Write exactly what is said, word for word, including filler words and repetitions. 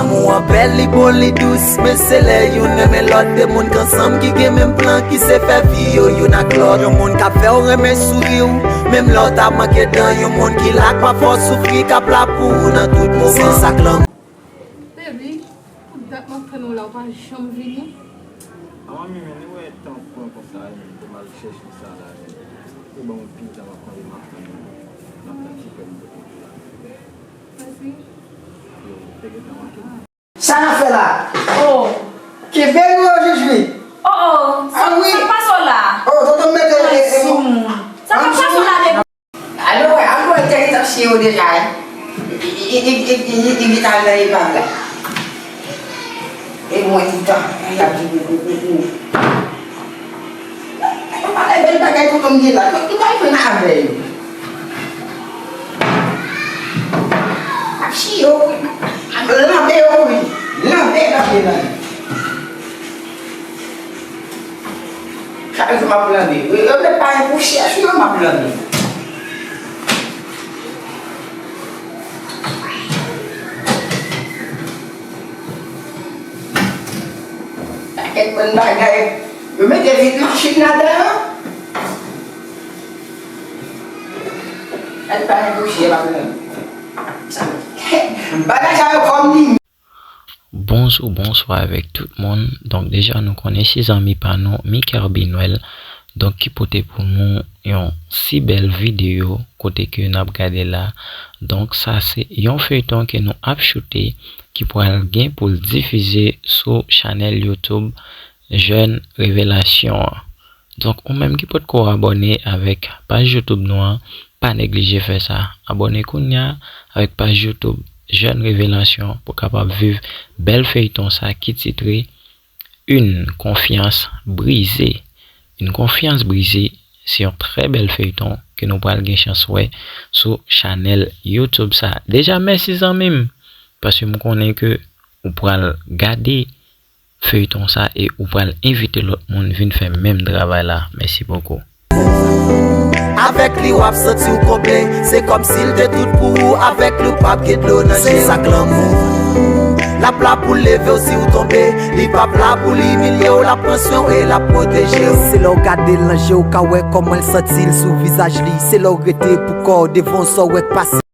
Lanmou an bèl, li bon, li dous, men se lè youn renmen lòt, de moun k ansanm ki gen menm plan, ki se fè vi yo youn ak lòt. Yon moun k ap fè w renmen souri w, menm lè w ta manke dan, yon moun ki la k pa fè w soufri, k ap la pou ou nan tout moman. Se sa k lanmou. Baby, pou dat m ap tann ou la, ou pa janm vini. A manmi, men li wè tan pran konsa, men pou m al chèche sa la, men. Ou ban m yon pil tan m ap mande, m ap tann ou. M ap tann ti frè m kote l la. Mèsi. Yo, te gentan manke m. Sa n ap fè la? Oh. Kenbe nou yo, Jiji. Oh, oh. Ah, wi. Sa k pase w la? Oh, tonton m mete, eh, eh, sou moun. Sa k pase w la, depi? Alo, alo, te gentan siye yo deja, wi. I, i, i gentan al nan epav la. E mwen, li tan, y ap di, Yo pa lè bèl bagay tonton m gen la, nou pa jwenn avè yo. Ap siye yo, ap lanbe yo, wi. Lanbe, lanbe, lanbe. Chak jou m ap lanbe. Yo, yo mèt pa gen pousyè sou yo, m ap lanbe. Pakèt bann bagay. Yo mete vit machin ladan an. Al pa negosye, pa pran. Bagay sa yo kòm li. Bonjou, bonswa avèk tout moun. Donk, deja nou konnen se zanmi pa nou, Miker Binuel. Donk, ki pote pou nou yon si bèl videyo kote ke n ap gade la. Donk, sa se yon feyton ke nou ap choute ki pral gen pou l difize sou chanèl YouTube Jèn Revelasyon an. Donk, ou menm ki potko abòne avèk paj YouTube nou an, pa neglije fè sa. Abòne kounye a avèk paj YouTube Jèn Revelasyon pou w kapab viv bèl feyton sa ki titre Une confiance brisée. Une confiance brisée, se yon trè bèl feyton ke nou pral gen chans wè sou chanèl YouTube sa. Deja, mèsi zanmi m, paske m konnen ke ou pral gade feyton sa e ou pral envite lòt moun vin fè menm travay la. Mèsi bokou. Avèk li w ap santi w konble. Se kòmsi l te tout pou ou. Avèk li w p ap gen dlo nan je. Se sa k lanmou. L ap la pou l leve w si w tonbe. Li p ap la pou l imilye w. L ap pran swen w e l ap pwoteje w. Se lè w gade l nan je w ka wè kòman l santi l sou vizaj li. Se lè w rete pou kò w devan w sa w wè k pase.